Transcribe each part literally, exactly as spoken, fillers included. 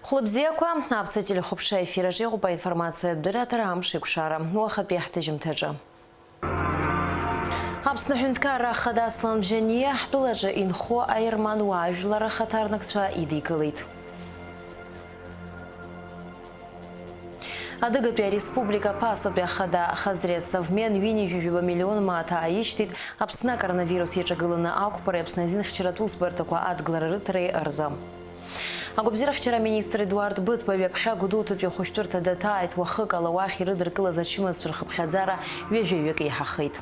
Хәлыбзиақәа, Аԥсуа телехәаԥшра ефир аҿы иҟоуп аинформациатә дырраҭара Амш еиқәшара. Уахатәи ҳҭыжьымҭаҿы. Аԥсны аҳәынҭқарра ахада Аслан Бжьаниа ҳтәылаҿы инхо аерман уаажәлар рхаҭарнакцәа идикылеит. Адыгатәи ареспублика аԥасатәи ахада Хазрет Савмен ҩынҩажәижәаба миллион мааҭ ааишьҭит Аԥсны акоронавирус иаҿагыланы ақәԥареи Аԥсны азинхьчаратә усбарҭақәа адгылара рыҭареи рзы. Агәабзиарахьчара аминистр Едуард Быҭәба ҩаԥхьа Гәдоуҭатәи ахәышәтәырҭа даҭааит, уахык ала уахь ирыдыркылаз ачымазцәа рхыԥхьаӡара ҩажәаҩык еиҳахеит.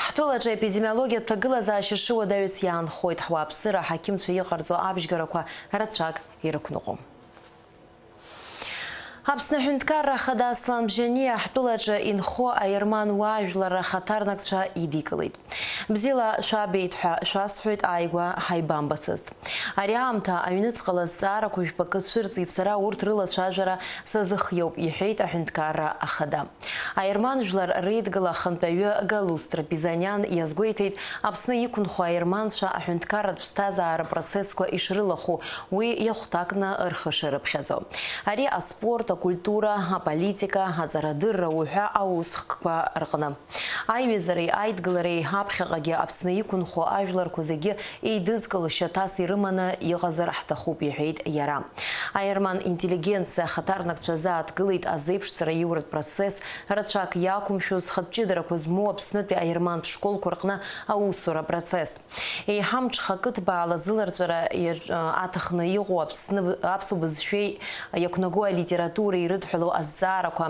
Ҳтәылаҿы епидемиологиатә ҭагылазаашьа шыуадаҩыц иаанхоит, ҳуааԥсыра аҳақьымцәа иҟарҵо абжьгарақәа рацәак ирықәныҟәом. Аԥсны аҳәынҭқарра ахада Аслан Бжьаниа ҳтәылаҿы инхо аерман уаажәлар рхаҭарнакцәа идикылеит. Бзиала шәабеит ҳәа шәасҳәоит, ааигәа ҳаибамбацызт. Ари аамҭа аҩныҵҟала азҵаарақәа жәпакы цәырҵит, сара урҭ рылацәажәара сазыхиоуп, иҳәеит аҳәынҭқарра ахада. Аерман жәлар реидгыла ахантәаҩы Галустра Пизаниан иазгәеиҭеит, Аԥсны иқәынхо аерманцәа аҳәынҭқарратә ԥсҭазаара процессқәа ишрылахәу, уи иахәҭакны рхы шырыԥхьаӡо. Ари аспорт, акультура, аполитика, аҵарадырра уҳәа аусхкқәа рҟны. Аиҩызареи аидгылареи аԥхьаҟагьы Аԥсны иқәынхо ажәларқәа зегьы еидызкыло шьаҭас ирыманы иҟазар ҳҭахуп, иҳәеит иара. Аерман интеллигенциа ахаҭарнакцәа азааҭгылеит азеиԥшҵара иуратә процесс, рацәак иақәымшәоз, зхатә ҷыдарақәа змоу Аԥснытәи аермантә школқәа рҟны аусура процесс. Еиҳа мҽхакы ҭбаала зыларҵәара иаҿ-, аҭахны иҟоу Аԥсны, аԥсуа бызшәеи иақәнаго алитературеи ирыдҳәалоу азҵаарақәа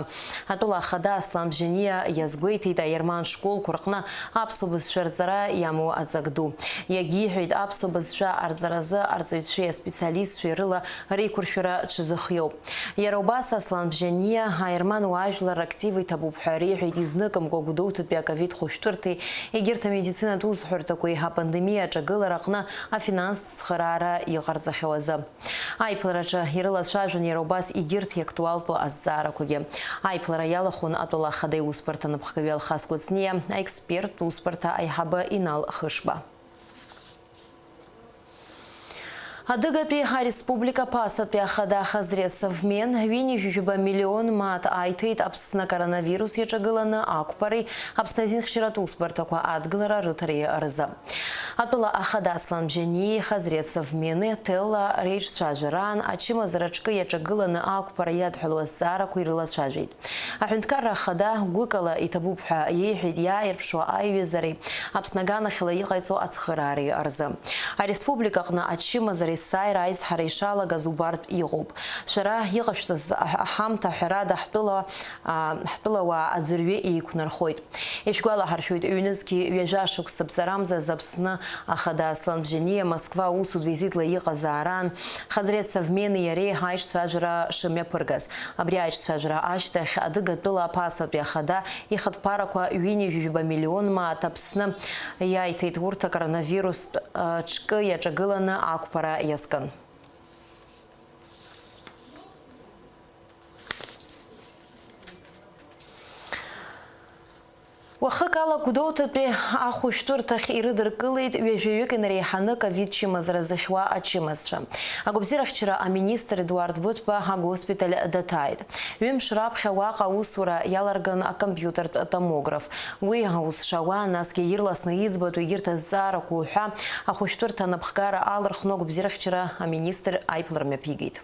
атәыла ахада Аслан Бжьаниа иазгәеиҭеит аерман школқәа рҟны аԥсуа бызшәа рҵара иамоу аҵак ду. Иагьиҳәеит, аԥсуа бызшәа арҵаразы арҵаҩцәеи аспециалистцәеи рыла реиқәыршәара ҽазыхиоуп. Иара убас Аслан Бжьаниа аерман уаажәлар актив иҭабуп ҳәа реиҳәеит изныкымкәа Гәдоуҭатәи аковид хәышәтәырҭеи егьырҭ амедицинатә усҳәарҭақәеи апандемиа аҿагылара аҟны афинанстә цхыраара иҟарҵахьоу азы. Аиԥылараҿы ирылацәажәон иара убас егьырҭ иактуалтәу азҵаарақәагьы. Аиԥылара иалахәын атәыла ахада иусбарҭа анапхгаҩы Алхас Кәыҵниа, аексперттә усбарҭа аиҳабы Инал Хышба. Адыгатәи ареспублика ԥасатәи ахада Хазрет Савмен ҩынҩажәижәаба миллион мааҭ ааиҭеит Аԥсны акоронавирус иаҿагыланы ақәԥареи Аԥсны азинхьчаратә усбарҭақәа адгылара рыҭареи рзы. Атәыла ахада Аслан Бжьаниеи Хазрет Савмени ҭелла реиҿцәажәараан ачымазара аҿкы иаҿагыланы ақәԥара иадҳәалоу азҵаарақәа ирылацәажәеит. Аҳәынҭқарра ахада гәыкала иҭабуп ҳәа иеиҳәеит иааирԥшуа аиҩызареи Аԥсны аганахьала иҟаиҵо ацхыраареи рзы. Ареспублика аҟны ачымазара есааира аизҳара ишалагаз убартә иҟоуп. Шәара иҟашәҵаз аҳ-, аҳамҭа ҳәарада ҳтәыла, а, ҳтәылауаа аӡәырҩы еиқәнархоит. Ишәгәалаҳаршәоит, ҩнызқьи ҩажәа шықәса ԥҵарамзаз Аԥсны ахада Аслан Бжьаниа Москва аусутә визитла иҟазаараан, Хазрет Савмени иареи аиҿцәажәара шымҩаԥыргаз. Абри аиҿцәажәара ашьҭахь Адыгатәыла аԥасатәи ахада ихатә ԥарақәа ҩынҩажәижәаба миллион мааҭ Аԥсны иаиҭеит, урҭ акоронавирустә, ы, ҿкы иаҿагыланы ақәԥара иазкын. Уахык ала Гәдоуҭатәи ахәышәтәырҭахь ирыдыркылеит ҩажәаҩык инареиҳаны ковид чымазара зыхьуа ачымазцәа. Агәабзиарахьчара аминистр Едуард Быҭәба агоспиталь даҭааит. Ҩымш раԥхьа уаҟа аусура иаларган акомпиутертә томограф. Уи аус шауа, насгьы ирласны иӡбатәу егьырҭ азҵаарақәа уҳәа ахәышәтәырҭа анапхгара алырхны агәабзиарахьчара аминистр аиԥылара мҩаԥигеит.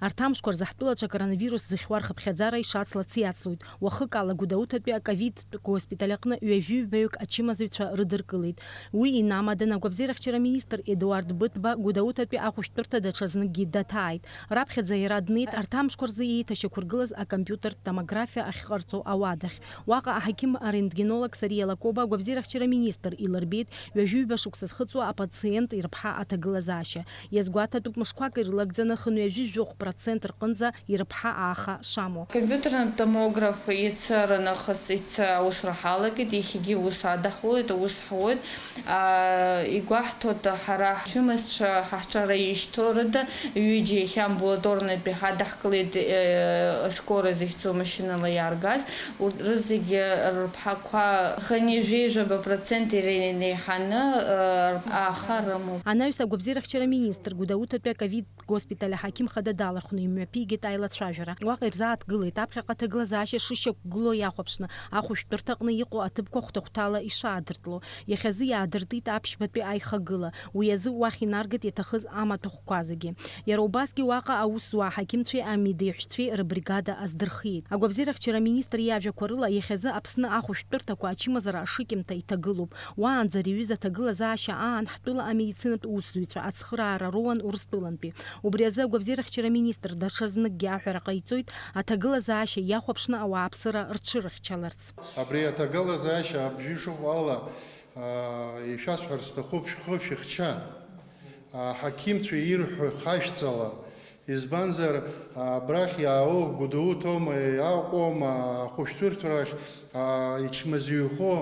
Арҭ амшқәа рзы ҳтәылаҿы акоронавирус зыхьуа рхыԥхьаӡара ишацлац иацлоит. Уахык ала Гәдоуҭатәи аковидтә госпиталь аҟны ҩажәи ҩбаҩык ачымазаҩцәа рыдыркылеит. Уи инамаданы агәабзиарахьчара аминистр Едуард Быҭәба Гәдоуҭатәи ахәышәтәырҭа даҽазныкгьы даҭааит. Раԥхьаӡа иара днеит арҭ амшқәа рзы еиҭашьақәыргылаз акомпиутертә томографиа ахьҟарҵо ауадахь. Уаҟа аҳақьым-орентгенолог Сариа Лакоба агәабзиарахьчара аминистр илырбеит, ҩажәи ҩба шықәса зхыҵуа апациент ирыԥҳа аҭагылазаашьа. Иазгәаҭатәуп, мышқәак ирылагӡаны хынҩажәи жәохә ацентр аҟынӡа ирыԥҳа ааха шамоу. Компьютерный томограф иацы нахыс иацы аусура ҳалагеит, иахьагьы аус адаҳулоит, аус ҳауеит. Игәаҳҭоит, ҳара ҳфемасцәа ҳаҳҿара ишьҭоу рыда ҩыџьа иахьа амбулаторнатәи ҳадаҳкылеит, скорый захьӡу машьынала иааргаз, урҭ рызегьы рыԥҳақәа хынҩажәи жәаба процент иреиҳаны ааха рымоуп. Анаҩс агәабзиарахьчара аминистр Гәдоуҭатәи аковид госпиталь аҳақьым хада далархәны имҩаԥигеит аилацәажәара. Уаҟа ирзааҭгылеит аԥхьаҟа аҭагылазаашьа шышьақәгылоу иахәаԥшны, ахәышәтәырҭаҟны иҟоу аҭыԥқәа хәҭа-хәҭала ишаадыртло. Иахьазы иаадыртит аԥшьбатәи аихагыла, уи азы уахь инаргеит иаҭахыз амаҭәахәқәа зегьы. Иара убасгьы уаҟа аус зуа аҳақьымцәеи амедеиҳәшьцәеи рыбригада аздырхиеит. Агәабзиарахьчара аминистр иажәақәа рыла, иахьазы Аԥсны ахәышәтәырҭақәа ачымазара ашыкьымҭа иҭагылоуп. Уаанӡа ари аҩыза аҭагылазаашьа аан ҳтәыла амедицинатә усзуҩцәа ацхыраара роуан Урыстәылантәи. Убри азы агәабзиарахьчара аминистр даҽазныкгьы аҳәара ҟаиҵоит, аҭагылазаашьа иахәаԥшны ауааԥсыра рҽырыхьчаларц. Абри аҭагылазаашьа абжьы шыҟоу ала, аа, ишәасҳәар сҭахуп, шәхы шәыхьча, аҳақьымцәа ирҳәо хашәҵала, избанзар, абрахь иаауоу Гәдоуҭоума, иаҟәоума, ахәышәтәырҭа рахь, аа, ичмазаҩхо,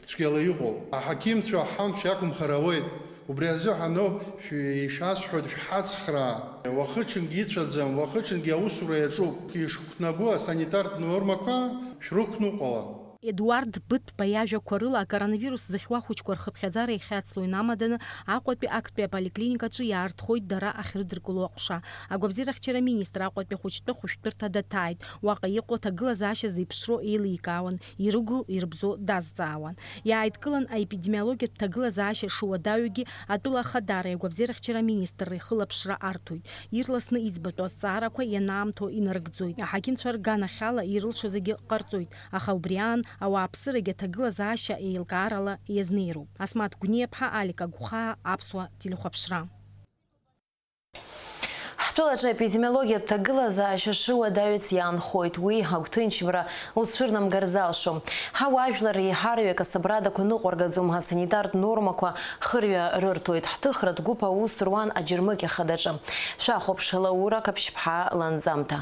цәгьала иҟоу. Аҳақьымцәа ҳамч иақәымхар ауеит. Убри азыҳәаноуп шәи-, ишәасҳәоит шәҳацхраа. Уахыҽынгьы ицәаӡам, уахыҽынгьы аусура иаҿуп. Ишқәнаго асанитартә нормақәа шәрықәныҟәала. Едуард Быҭәба иажәақәа рыла, акоронавирус зыхьуа ахәыҷқәа рхыԥхьаӡара иахьацло инамаданы, Аҟәатәи актәи аполиклиникаҿы иаарҭхоит дара ахьрыдыркыло аҟәша. Агәабзиарахьчара аминистр Аҟәатәи ахәыҷтәы хәышәтәырҭа даҭааит. Уаҟа иҟоу аҭагылазаашьа зеиԥшроу еиликаауан, ирыгу-ирыбзоу дазҵаауан. Иааидкылан аепидемиологиатә ҭагылазаашьа шуадаҩугьы атәыла ахадареи агәабзиарахьчара аминистрреи хылаԥшра арҭоит. Ирласны иӡбатәу азҵаарақәа ианаамҭоу инарыгӡоит. Аҳақьымцәа рганахьала ирылшо зегьы ҟарҵоит, аха убри аан ауааԥсырагьы аҭагылазаашьа еилкаарала иазнеироуп. Асмаҭ Гәниаԥҳа, Алик Агәхаа, Аԥсуа телехәаԥшра. Ҳтәылаҿы аепидемиологиатә ҭагылазаашьа шыуадаҩыц иаанхоит, уи агәҭынчымра уцәырнамгар залшом. Ҳауаажәлар реиҳараҩык асабрадақәа ныҟәаргаӡом, асанитартә нормақәа хырҩа рырҭоит. Ҳҭыхратә гәыԥ аус руан аџьармыкьа хадаҿы. Шәахәаԥш, Лаура Қаԥшьԥҳа ланҵамҭа.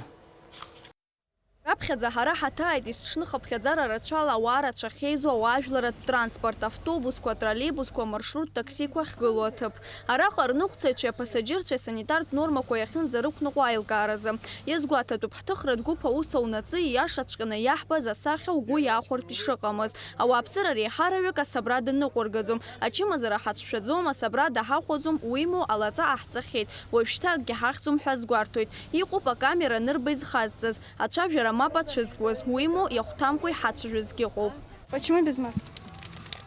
Раԥхьаӡа ҳара ҳаҭааит есыҽны хыԥхьаӡара рацәала ауаа рацәа ахьеизо ауаажәларратә транспорт, автобусқәа, троллеибусқәа, маршрут таксиқәа ахьгылоу аҭыԥ. Араҟа рныҟәцаҩцәеи апассаџьырцәеи асанитартә нормақәа иахьынӡарықәныҟәо аилкааразы. Иазгәаҭатәуп, ҳҭыхратә гәыԥ аус аунаҵы ииашаҵәҟьаны иаҳбаз асахьа угәы иахәартә ишыҟамыз. Ауааԥсыра реиҳараҩык асабрада ныҟәыргаӡом, ачымазара ҳацәшәаӡом, асабрада ҳахәаӡом, уимоу, алаҵа ҟаҳҵахьеит, уажәшьҭа акгьы ҳахьӡом ҳәа азгәарҭоит. Иҟоуп акамера анырба изхазҵаз. Ацәажәара мап ацәызкуаз, уимоу, иахәҭамкәа иҳацәажәозгьы ыҟоуп. Почему без маски?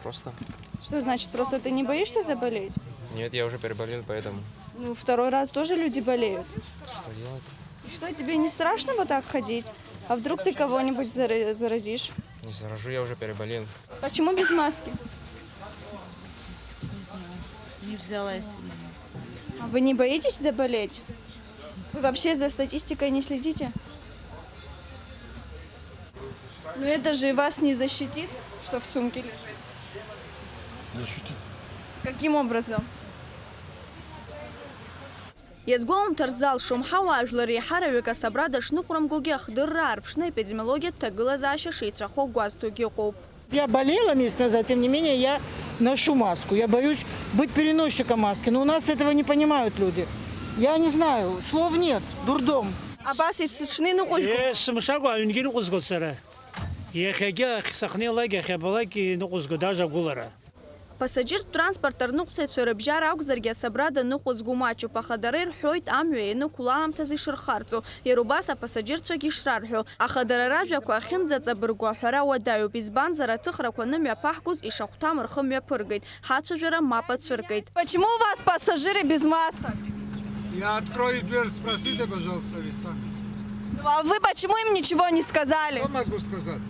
Просто. Что значит просто? Ты не боишься заболеть? Нет, я уже переболел, поэтому. Ну, второй раз тоже люди болеют. Что делать? И что, тебе не страшно вот так ходить? А вдруг ты кого-нибудь зара- заразишь? Не заражу, я уже переболел. Почему без маски? Не знаю. Не взяла я себе маску. А вы не боитесь заболеть? Вы вообще за статистикой не следите? Но это же вас не защитит, что в сумке лежит. Защитит. Каким образом? Иазгәоумҭар залшом, ҳауаажәлар реиҳараҩык асабрада шныҟәрымгогьы ахдырра аарԥшны аепидемиологиатә ҭагылазаашьа шеицәахо гәазҭогьы ыҟоуп. Я болела месяц назад, тем не менее я ношу маску. Я боюсь быть переносчиком маски, но у нас этого не понимают люди. Я не знаю, слов нет, дурдом. Абас есыҽны иныҟәыжәго? Есымшагәа аҩнгьы ныҟәызгоит сара. Иахьагьы ахь сахьнеилак, иахьабалак иныҟәызго, даже агәылара. Пассаџьыртә транспорт арныҟәцаҩцәа рыбжьара акәзаргьы асабрада ныҟәызго маҷуп, аха дара ирҳәоит амҩа ианықәло аамҭазы ишырхарҵо, иара убас апассаџьырцәагьы ишрарҳәо, аха дара ражәақәа ахьынӡаҵабыргу аҳәара уадаҩуп, избанзар аҭыхрақәа анымҩаԥаҳгоз ишахәҭам рхы мҩаԥыргеит, ҳацәажәара мап ацәыркит. Почему у вас пассажиры без масок? Я открою дверь, спросите, пожалуйста, вы сами. Ну, а вы почему им ничего не сказали? Что могу сказать?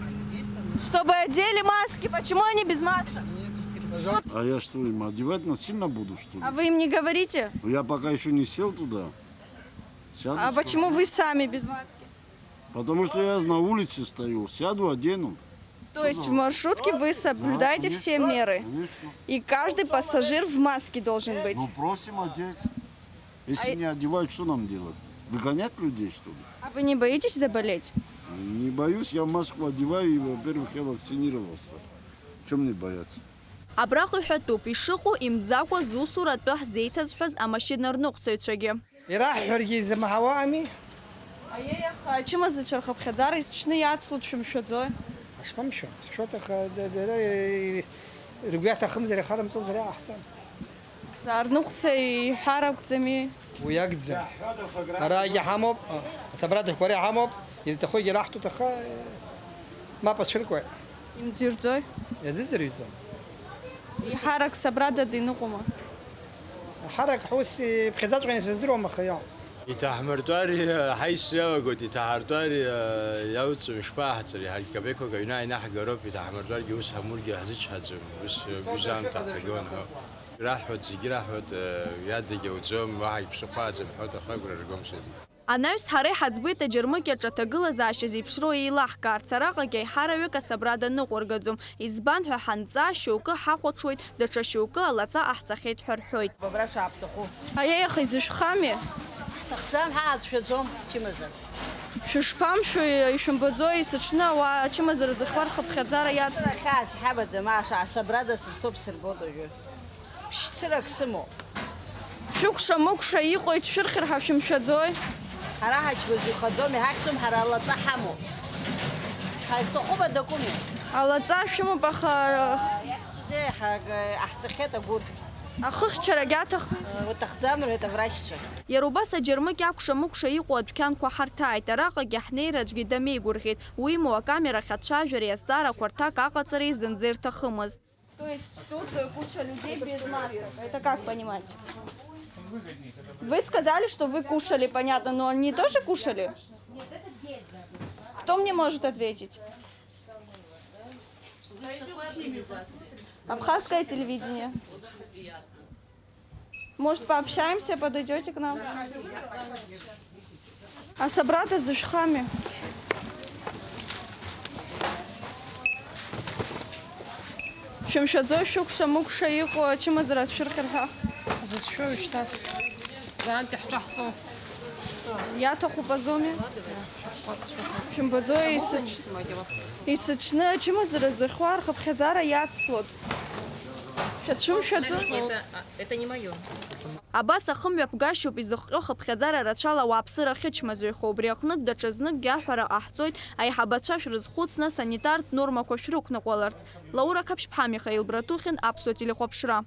Чтобы одели маски, почему они без масок? А я что, им одевать насильно буду, что ли? А вы им не говорите? Я пока еще не сел туда. Сяду. А почему вы сами без маски? Потому что я на улице стою, сяду, одену. То есть в маршрутке вы соблюдаете все меры? Конечно. И каждый пассажир в маске должен быть? Ну, просим одеть. Если Ай- не одевают, что нам делать? Выгонять людей, что ли? А вы не боитесь заболеть? Не боюсь, я маску одеваю и, во-первых, я вакцинировался. Чем мне бояться? Абраҟа иҳәатәуп, ишыҟоу имӡакәа зусура атәы ҳзеиҭазҳәаз амашьына рныҟәцаҩцәагьы. Ираҳҳәаргьы измаҳауа ами. Аиеи, аха ачымазацәа рхыԥхьаӡара есыҽны иацлоит, шәымшәаӡои? Ҳашԥамшәо? Ҳшәоит, аха д-, д-, д-, ргәы иаҭахымзар, иахарымҵозар иааҳҵан. Арныҟәцаҩ иҳәар акәӡами? Уи акәӡам. Араагьы ҳамоуп, асабрадақәа ара иҳамоуп, изҭахугьы раҳҭоит, аха, э, мап ацәыркуеит. Имӡырӡои? Иазыӡырҩӡом. Иҳарак сабрада диныҟәома? Ҳарак ҳус иԥхьаӡаҵәҟьаны сыздыруам, аха иоуп. Иҭаҳмыртәар, ҳаисы иалагоит, иҭаҳартәар, иауҵуам, ишԥаҳҵари, ҳаргь капеиқәак аҩны ааинаҳгароуп, иҭаҳмыртәаргьы ус ҳамургьы ҳзычҳаӡом, ус гәызаамҭа ҳҭагылан ҳәа. Раҳҳәоит, зегьы раҳҳәоит, иадагь ауӡом, уаҳагь ԥсыхәа аӡам ҳәоит, аха агәра ргом саргьы. Анаҩс ҳара иҳаӡбеит аџьармыкьаҿ аҭагылазаашьа зеиԥшроу еилаҳкаарц, араҟагьы аиҳараҩык асабрада ныҟәыргаӡом, избан ҳәа ҳанҵаа, шьоукы ҳахәаҽуеит, даҽа шьоукы алаҵа ҟаҳҵахьеит ҳәа рҳәоит. Бабра шаабҭаху. Аиеи, аха изышәхами? Ҳҭахӡам, ҳаацәшәаӡом, чымазар. Шәышԥамшәои, ишәымбаӡои, есыҽны ауаа ачымазара зыхьуа рхыԥхьаӡара иацу? Хьаас иҳабаӡам, аша асабрада сызҭоуп, сырбоит уажәы. Ԥшьцырак сымоуп. Шәыкәша-мыкәша иҟоу ишәырхьыр ҳәа шәымшәаӡои? Ҳара ҳачмазаҩхаӡом, иҳахьӡом, ҳара алаҵа ҳамоуп. Ҳаиқәҭахума дакуми? Алаҵа шәымоуп, аха иаҳцузеи, ҳа-, ҳаҳҵахьеит агәыр. Ахыхьчарагь аҭахуи? Уҭахӡам, рҳәеит аврачцәа. Иара убас аџьармыкьа акәша-мыкәша иҟоу адәқьанқәа ҳарҭааит, араҟагьы ҳнеир аӡәгьы дамеигәырӷьеит. Уимоу, акамерахь ацәажәареи азҵаарақәа рҭак аҟаҵареи зынӡа ирҭахымызт. То есть тут, э, куча людей без масок. Это как понимать? Вы сказали, что вы кушали, понятно, но они тоже кушали? Кто мне может ответить? Абхазское телевидение. Может, пообщаемся, подойдёте к нам? Асабрада зышәхами? Шәымшәаӡои шәыкәша-мыкәша иҟоу ачымазара шәырхьыр ҳәа? Зыцәшәои шьҭа? Заантәи ҳҿаҳҵо. Иаҭахуп азоми? Шәымбаӡои, исыҽны ачымазара зыхьуа рхыԥхьаӡара иацлоит. Шәацәымшәаӡои? Это, а, это не моё. Абас ахымҩаԥгашьоуп изыхҟьо хыԥхьаӡара рацәала ауааԥсыра ахьычмазаҩхо, убри аҟнытә даҽазныкгьы аҳәара ҟаҳҵоит, аиҳабацәа шәрызхәыцны асанитартә нормақәа шәрықәныҟәаларц. Лаура Қаԥшьԥҳа, Михаил Братухин, Аԥсуа телехәаԥшра.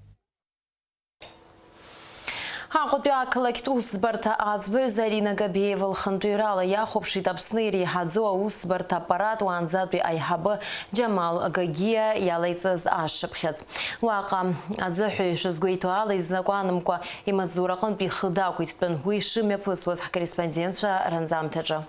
Аҟәатәи ақалақьтә усӡбарҭа аӡбаҩ Зарина Габеиева лхантәаҩрала иахәаԥшит Аԥсны иреиҳаӡоу аусӡбарҭа аппарат уаанӡатәи аиҳабы Џьамал Гогиа иалаиҵаз ашшыԥхьыӡ. Уаҟа аӡыҳәаҩ шазгәеиҭо ала, изакәанымкәа имаҵзураҟынтә ихы дақәиҭтәын. Уи шымҩаԥысуаз ҳкорреспондентцәа ранҵамҭаҿы.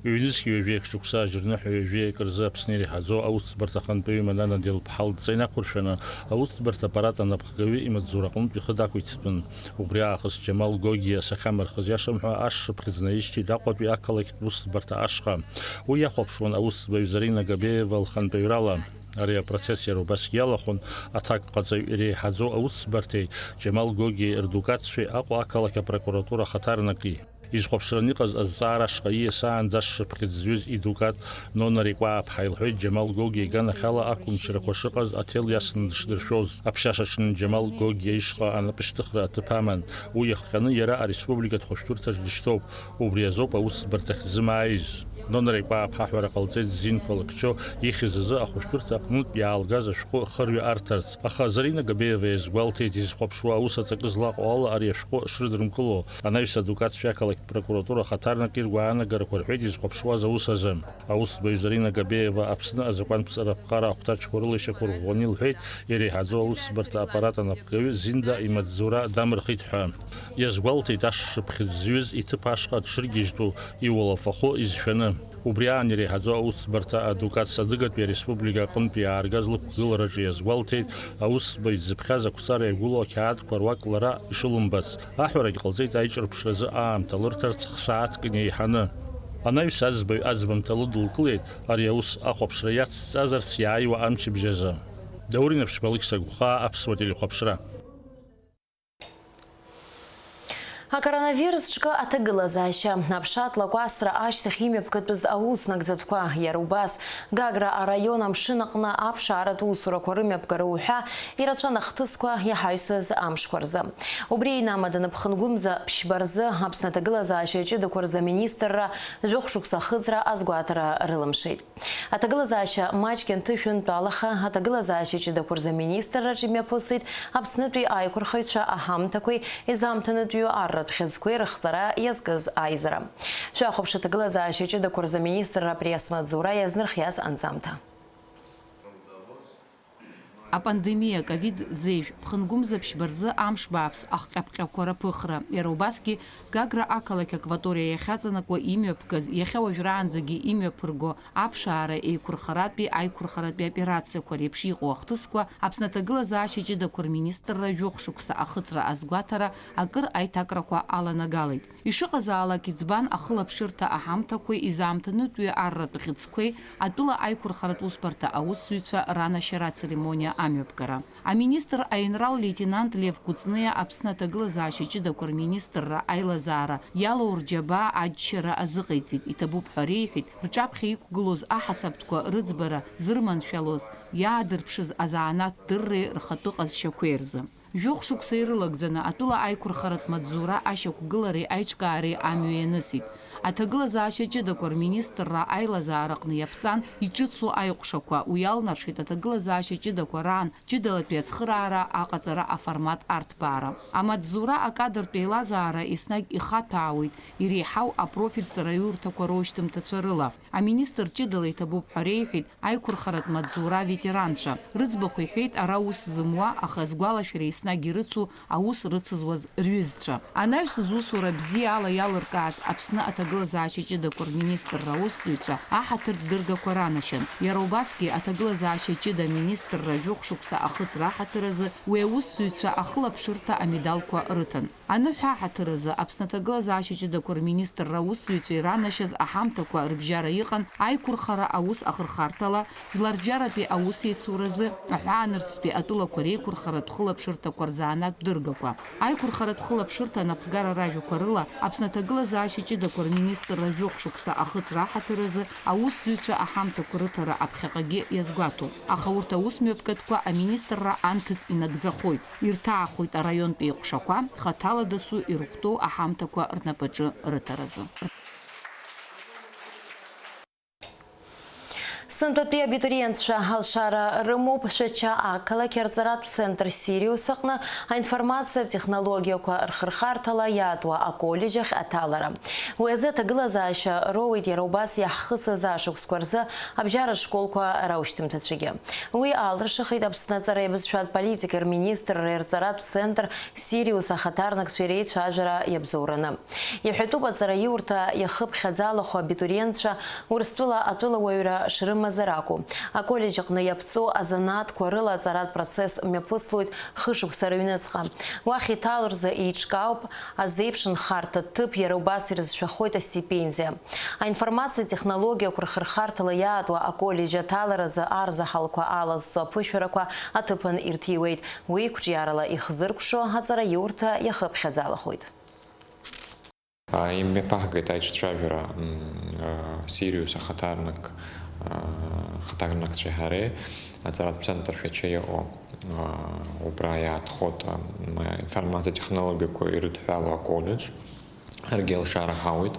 Ҩнызқьи ҩажәи акы шықәса ажьырныҳәа ҩажәи акы рзы Аԥсны иреиҳаӡоу аусӡбарҭа ахантәаҩы Манана Делԥҳа лдҵа инақәыршәаны, аусӡбарҭа аппарат анапхгаҩы имаҵзураҟынтә ихы дақәиҭтәын. Убри аахыс Џьамал Гогиа сахьамырхыз иашам ҳәа ашшыԥхьыӡ наишьҭит Аҟәатәи ақалақьтә усӡбарҭа ашҟа. Уи иахәаԥшуан аусӡбаҩ Зарина Габеиева лхантәаҩрала. Ари апроцесс иара убасгьы иалахәын аҭакԥхаҵаҩ иреиҳаӡоу аусӡбарҭеи Џьамал Гогиеи рдукатцәеи Аҟәа ақалақь апрокуратура ахаҭарнаки. Изхәаԥшраны иҟаз азҵаара ашҟа ииасаанӡа ашшыԥхьыӡ зҩыз идукат Нона Рекәааԥҳа илҳәеит Џьамал Гогиа иганахьала ақәымчрақәа шыҟаз аҭел иасны дышдыршәоз. Аԥшьашаҽны Џьамал Гогиа ишҟа анапышьҭыхра аҭыԥ аман. Уи иахҟьаны иара ареспубликатә хәышәтәырҭаҿ дышьҭоуп. Убри азоуп аусӡбарҭахь дзымааиз. Нона Рекәааԥҳа аҳәара ҟалҵеит зинқәа лыхьчо ихьыз азы ахәышәтәырҭа аҟнытә иаалгаз ашәҟәы хырҩа арҭарц. Аха Зарина Габеиева иазгәалҭеит, изхәаԥшуа аус аҵакы злаҟоу ала ари ашәҟәы шрыдырмкыло. Анаҩс адукатцәеи ақалақьтә прокуратура ахаҭарнаки ргәаанагарақәа рҳәеит изхәаԥшуаз аус азы. Аусӡбаҩ Зарина Габеиева Аԥсны азакәантә ҵараԥҟара ахәҭаҷқәа рыла ишьақәырӷәӷәаны илҳәеит, иреиҳаӡоу аусӡбарҭа аппарат анапхгаҩы Зинда имаҵзура дамырхит ҳәа. Иазгәалҭеит ашшыԥхьыӡ зҩыз иҭыԥ ашҟа дшыргьежьтәу иуалафахәы изшәаны. Убри аан иреиҳаӡоу аусӡбарҭа адукат Садыгатәи ареспублика аҟынтәи иааргаз лықәгылараҿы иазгәалҭеит, аусӡбаҩ дзыԥхьаз ақәҵара иагәылоу ақьаадқәа руак лара ишылымбац. Аҳәарагь ҟалҵеит аиҿырԥшразы аамҭа лырҭарц х-сааҭк инеиҳаны. Анаҩс аӡбаҩ аӡбамҭа лыдылкылеит, ари аус ахәаԥшра иацҵазарц иааиуа амчыбжь азы. Даур Инаԥшьба, Алықьса Гәхаа, Аԥсуа телехәаԥшра. Акоронавирус ҿкы аҭагылазаашьа. Аԥша атлакәасра ашьҭахь имҩаԥгатәыз аус нагӡатәқәа, иара убас Гагра араион амшын аҟны аԥшааратә усурақәа рымҩаԥгара уҳәа ирацәан ахҭысқәа иҳаҩсыз амшқәа рзы. Убри инамаданы ԥхынгәымза ԥшьба рзы Аԥсны аҭагылазаашьа ҷыдақәа рзы аминистрра жәохә шықәса ахыҵра азгәаҭара рылымшеит. Аҭагылазаашьа маҷк ианҭышәынтәалаха, аҭагылазаашьа ҷыдақәа рзы аминистрраҿы имҩаԥысит Аԥснытәи аиқәырхаҩцәа аҳамҭақәеи изаамҭанытәиу арратә хьыӡқәеи рыхҵара иазкыз аизара. Шәахәаԥш аҭагылазаашьа ҷыдақәа рзы аминистрра апресс-маҵзура иазнархиаз анҵамҭа. Апандемиа ковид зежә ԥхынгәымза ԥшьба рзы амш бааԥс ахҟьаԥҟьақәа раԥыхра, иара убасгьы Гагра ақалақь акваториа иахьаҵанакуа имҩаԥгаз, иахьа уажәраанӡагьы имҩаԥырго аԥшаара еиқәырхаратәи аиқәырхаратәи операциақәа реиԥш иҟоу ахҭысқәа Аԥсны аҭагылазаашьа ҷыдақәа рминистрра жәохә шықәса ахыҵра азгәаҭара акыр аиҭакрақәа аланагалеит. Ишыҟазаалак, иӡбан ахылаԥшырҭа аҳамҭақәеи изаамҭанытәи арратә хьыӡқәеи атәыла аиқәырхаратә усбарҭа аусзуҩцәа ранашьара ацеремониа амҩаԥгара. Аминистр аинрал леитенант Лев Кәыҵниа Аԥсны аҭагылазаашьа ҷыдақәа рминистрра аилазаара иалоу рџьабаа аџьшьара азыҟаиҵеит, иҭабуп ҳәа реиҳәеит, рҿаԥхьа иқәгылоз аҳасабтәқәа рыӡбара зырманшәалоз, иаадырԥшыз азанааҭ дырреи рхатәы ҟазшьақәеи рзы. Жәохә шықәса ирылагӡаны атәыла аиқәырхаратә маҵзура ашьақәгылареи аиҿкаареи амҩа ианысит. Аҭагылазаашьа ҷыдақәа рминистрра аилазаараҟны иаԥҵан иҿыцу аиҟәшақәа, уи иалнаршеит аҭагылазаашьа ҷыдақәа раан ҷыдалатәи ацхыраара аҟаҵара аформат арҭбаара. Амаҵзура акадартә еилазаара еснагь ихаҭәаауеит иреиҳау апрофильтә ҵараиурҭақәа роушьҭымҭацәа рыла. Аминистр ҷыдала иҭабуп ҳәа реиҳәеит аиқәырхаратә маҵзура аветеранцәа. Рыӡбахә иҳәеит ара ус зымуа, аха азгәалашәара еснагь ирыцу аус рыцызуаз рҩызцәа. Анаҩс зусура бзиала иалыркааз Аԥсны аҭагылазаашьа ҷыдақәа рминистрра аусзуҩцәа аҳаҭыртә дыргақәа ранашьан. Иара убасгьы аҭагылазаашьа ҷыда аминистрра жәохә шықәса ахыҵра аҳаҭыр азы уи аусзуҩцәа ахылаԥшырҭа амедалқәа рыҭан. Аныҳәа аҳаҭыр азы Аԥсны аҭагылазаашьа ҷыдақәа рминистрра аусзуҩцәа иранашьаз аҳамҭақәа рыбжьара иҟан аиқәырхара аус ахырхарҭала, жәларбжьаратәи аус еицуразы, аҳәаанырцәтәи атәылақәа реиқәырхаратә хылаԥшырҭақәа рзанааҭтә дыргақәа. Аиқәырхаратә хылаԥшырҭа анапхгара ражәақәа рыла Аԥсны аҭагылазаашьа ҷыдақәа рминистрра жәохә шықәса ахыҵра аҳаҭыр азы аусзуҩцәа аҳамҭақәа рыҭара аԥхьаҟагьы иазгәаҭоуп. Аха урҭ аусмҩаԥгатәқәа аминистрра анҭыҵ инагӡахоит. Ирҭаахоит араионтә еиҟәшақәа, хаҭала дасу ирыхәҭоу аҳамҭақәа рнапаҿы рыҭаразы. Сынтәатәи абитуриентцәа алшара рымоуп Шәача ақалақь арҵаратә центр Сириус аҟны аинформациатә технологиақәа рхырхарҭала иаатуа аколлеџь ахь аҭалара. Уи азы аҭагылазаашьа роуеит иара убас иаҳхысыз ашықәсқәа рзы абжьаратә школқәа раушьҭымҭацәагьы. Уи алыршахеит Аԥсны аҵареи абызшәатә политикеи рминистрреи рҵаратә центр Сириус ахаҭарнакцәеи реицәажәара иабзоураны. Иҳәатәуп аҵараиурҭа иахыԥхьаӡалахо абитуриентцәа Урыстәыла атәылауаҩра шрымазар акәу. Аколлеџь аҟны иаԥҵоу азанааҭқәа рыла аҵаратә процесс мҩаԥыслоит хышықәса рыҩныҵҟа. Уахь иҭало рзы еиҿкаауп азеиԥш нхарҭа ҭыԥ, иара убас ирызшәахоит астипендиа. Аинформациатә технологиақәа рхырхарҭала иаатуа аколлеџь аҭаларазы арзаҳалқәа алазҵо аԥышәарақәа аҭыԥан ирҭиуеит. Уи қәҿиарала ихзыркәшо аҵараиурҭа иахыԥхьаӡалахоит. А, имҩаԥаҳгеит аиҿцәажәара, м, а, Сириус ахаҭарнак, а, ахаҭарнакцәеи ҳареи, аҵаратә центр Шәача иҟоу, а, убра иаатхоит, а, м, информациатә технологиақәа ирыдҳәалоу аколлеџь. Ҳаргьы алшара ҳауеит,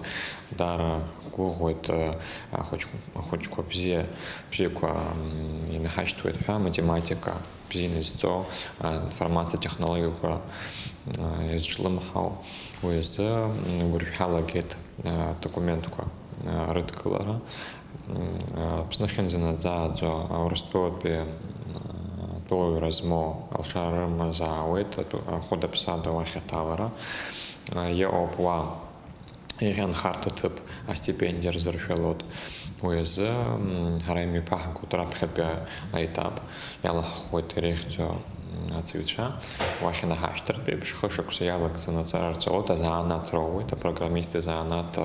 даара ҳгәыӷуеит, а, ахәыҷ-, ахәыҷқәа бзиа, бзиақәа, м, инаҳашьҭуеит ҳәа, аматематика бзианы изҵо, а, информациатә технологиақәа, а, иазҿлымҳау, уи азы, м, гәырҩҳалагеит, а, адокументқәа, а, рыдкылара. М, а, Аԥсны ахьынӡанаӡааӡо Аурыстәылатәи, а, атәылауаҩра змоу алшара рымазаауеит атәы-, ахәыда-ԥсада уахь аҭалара, а, иҟоуп уа. Иахьа анхарҭа ҭыԥ астипендиа рзыршәалоит. Уи азы, м, ҳара имҩаԥаҳгоит раԥхьатәи аетап, иалаҳхуеит иреиӷьӡоу, м, Ацаҩцәа уахь инаҳашьҭыртә еиԥш, хышықәса иалагӡаны аҵара рҵоит, азанааҭ роуеит, апрограммист изанааҭ,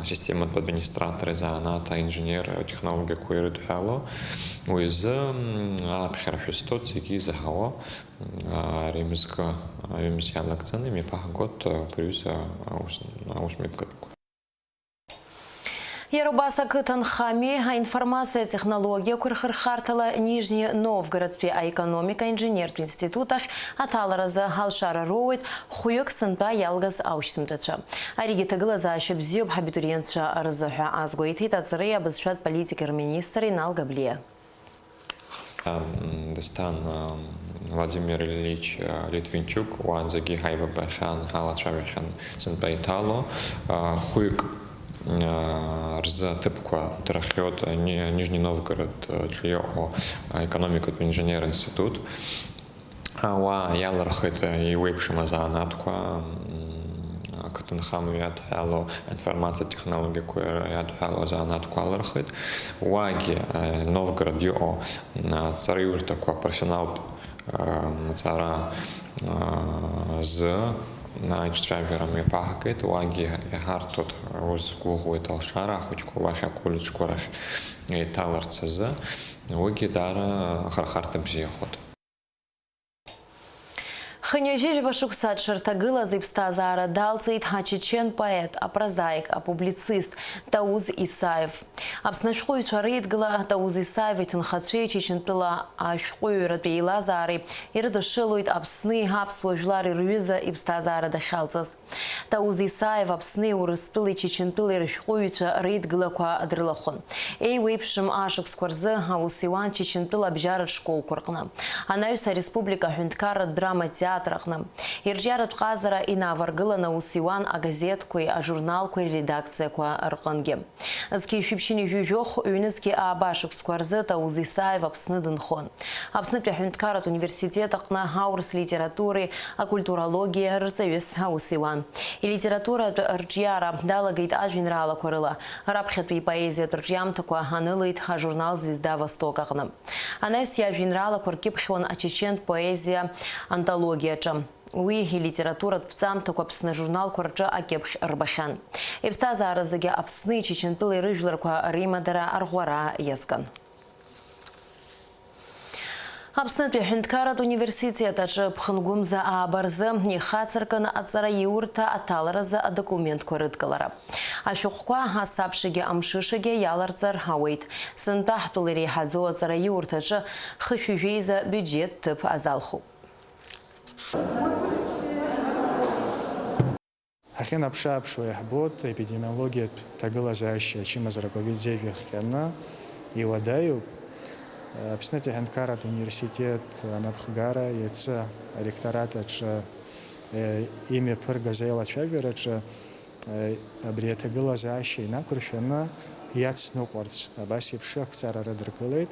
асистематә администратор изанааҭ, аинженер, атехнологиақәа ирыдҳәало. Уи азы, м, аԥхьара шәызҭо, зегьы изаҳауа, м, ари мызкы, аҩымз иалагӡаны имҩаԥаҳгоит, а, убри аҩыза аус, аусмҩаԥгатәқәа. Иара убас ақыҭанхамҩеи аинформациатә технологиақәа рхырхарҭала Нижни Новгородтәи аекономика инженертә институт ахь аҭаларазы алшара роуеит хәҩык сынтәа иалгаз аушьҭымҭацәа. Аригьы ҭагылазаашьа бзиоуп ҳабитуриентцәа рзы ҳәа азгәеиҭеит аҵареи абызшәатә политикеи рминистр Инал Габлиа. Дасҭан, Владимир Ильич Литвинчук уаанӡагьы ҳаибабахьан, ҳалацәажәахьан сынтәа иҭало, хәҩык рзы аҭыԥқәа дырхиоит Ни-, Нижний Новгород аҿы иҟоу аекономикатә инженер институт. Уа иалырхит еиуеиԥшым азанааҭқәа, м, ақыҭанхамҩа иадҳәало, аинформациатә технологиақәа иадҳәало азанааҭқәа алырхит. Уагьы, э, Новгород иҟоу, м, аҵараиурҭақәа профессионалтә, э, мацара, э, зы аиҿцәажәара мҩаԥаҳгеит, уагьы иҳарҭоит, узгәыӷуеит алшара ахәыҷқәа уахь аколлеџьқәа рахь еиҭаларц азы, уигьы даара ахырхарҭа бзиахоит. Хынҩажәижәаба шықәса аҽырҭагылаз иԥсҭазаара далҵит ачечен поет, апрозаик, апублицист Тауз Исаев. Аԥсны ашәҟәыҩҩцәа реидгыла Тауз Исаев иҭынхацәеи Чечентәыла ашәҟәыҩҩратә еилазаареи ирыдышшылоит Аԥсни аԥсуа жәлари рҩыза иԥсҭазаара дахьалҵыз. Тауз Исаев Аԥсни Урыстәылеи Чечентәылеи рышәҟәыҩҩцәа реидгылақәа дрылахәын. Еиуеиԥшым ашықәсқәа рзы аус иуан Чечентәыла абжьаратә школқәа рҟны, анаҩс ареспублика аҳәынҭқарратә драма театр аҟны. Ирҿиаратә ҟазара инаваргылан аус иуан агазеҭқәеи ажурналқәеи рредакциақәа рҟынгьы. Зқьи жәшәи ԥшьынҩажәи жәохә, ҩнызқьи ааба шықәсқәа рзы Тауз Исаев Аԥсны дынхон. Аԥснытәи аҳәынҭқарратә университет аҟны аурыс литературеи акультурологиеи рырҵаҩыс аус иуан. Илитературатә рҿиара далагеит ажәеинраалақәа рыла, раԥхьатәи ипоезиатә рҿиамҭақәа анылеит ажурнал Звезда Востока аҟны. Анаҩс иажәеинраалақәа ркьыԥхьуан ачечентә поезиа антологиаҿы. Уи илитературатә ԥҵамҭақәа Аԥсны ажурналқәа рҿы акьыԥхь рбахьан. Иԥсҭазаара зегьы Аԥсни Чечентәылеи рыжәларқәа реимадара арӷәӷәара иазкын. Аԥснытәи аҳәынҭқарратә университет аҿы ԥхынгәымза ааба рзы ихацыркын аҵараиурҭа аҭаларазы адокументқәа рыдкылара. Ашәҟәқәа асабшагьы амшышагьы иаларҵар ауеит. Сынтәа ҳтәыла иреиҳаӡоу аҵараиурҭаҿы хышәи жәеиза биуџьеттә ҭыԥ азалхуп. Ҳахьынаԥшы-ааԥшуа иаҳбоит аепидемиологиатә ҭагылазаашьа ачымазара ковид зежә иахҟьаны иуадаҩуп. Аԥснытәи аҳәынҭқарратә университет анапхгара иацы аректорат аҿы, э, имҩаԥыргаз аилацәажәараҿы, э, абри аҭагылазаашьа инақәыршәаны иацныҟәарц абас еиԥш ақәҵара рыдыркылеит.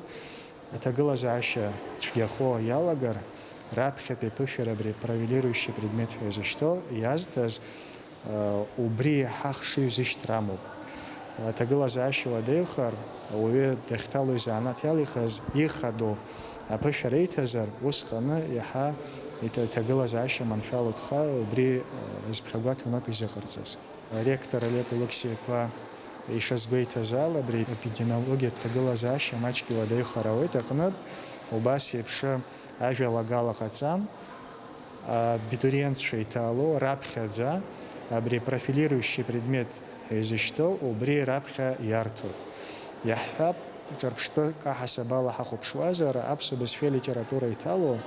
Аҭагылазаашьа цәгьахо иалагар, раԥхьатәи аԥышәара абри апрофилирующий предмет ҳәа изышьҭоу иазҭаз, э, убри иаҳа хшыҩзышьҭра амоуп. Аҭагылазаашьа уадаҩхар, ауаҩы дахьҭало изанааҭ иалихыз ихадоу аԥышәара иҭазар, усҟаны иаҳа иҭ-, иҭагылазаашьа маншәалоит ха, убри, э, зыԥхьагәаҭоу ноуп изыҟарҵаз. Аректор Олег Алықьсеи-иԥа ишазгәеиҭаз ала, абри аепидемиологиатә ҭагылазаашьа маҷк иуадаҩхар ауеит аҟнытә, убас еиԥш ажәалагала ҟаҵан, абитуриентцәа иҭало раԥхьаӡа абри апрофилирующий предмет ҳәа изышьҭоу убри раԥхьа иарҭоит. Иаҳҳәап, ҿырԥштәык аҳасабала ҳахәаԥшуазар, аԥсуа бызшәеи алитературеи иҭало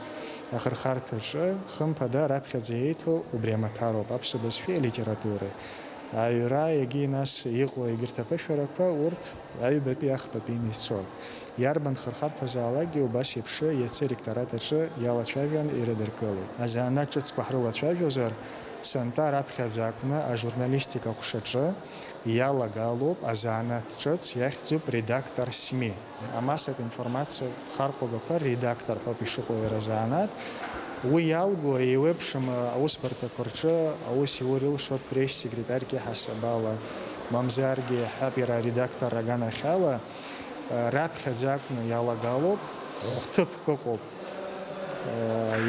ахырхарҭаҿы, хымԥада, раԥхьаӡа иеиҭоу убри амаҭәароуп, аԥсуа бызшәеи алитературеи. Аҩра, егьи нас иҟоу егьырҭ аԥышәарақәа, урҭ аҩбатәи ахԥатәины ицоит. Иарбан хырхарҭазаалакгьы убас еиԥш иацы аректорат аҿы иалацәажәан ирыдыркылеит. Азанааҭ ҿыцқәа ҳрылацәажәозар, сынтәа раԥхьаӡа акәны ажурналистика ҟәшаҿы иалагалоуп азанааҭ ҿыц иахьӡуп редактор СМИ. Амассатә информациа хархәагақәа редактор ҳәоуп ишыҟоу иара азанааҭ. Уи иалго еиуеиԥшым аусбарҭақәа рҿы аус иур илшоит пресс-секретарьк иҳасабала, мамзаргьы, иаҳҳәап, иара аредактор аганахьала, раԥхьаӡа акәны иалагалоуп, хәҭыԥк ыҟоуп.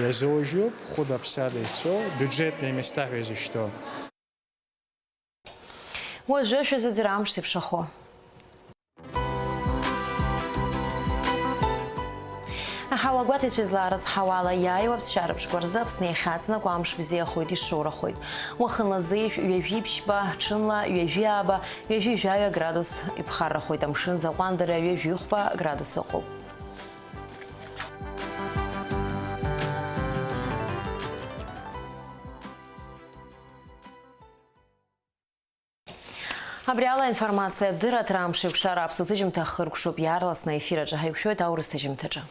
Иазоужьуп, хәыда-ԥсада ицо, бюджетные места ҳәа изышьҭоу. Уажәы шәазыӡырҩ амш зеиԥшрахо. Аҳауа гәаҭеицәа излаарыцҳауа ала, иааиуа аԥсшьара мшқәа рзы Аԥсны иахьаҵанакуа амш бзиахоит, ишоурахоит. Уахынла азы ҩажәи ԥшьба, ҽынла ҩажәи ааба, ҩажәи жәаҩа градус иԥхаррахоит, амшын заҟәандара ҩажәи хәба градус ыҟоуп. Абри ала аинформациатә дырраҭара амшеикәшара аԥсуа ҭыжьымҭа ахыркәшоуп, иаарласны аефир аҿы ҳаиқәшәоит аурыс ҭыжьымҭаҿы.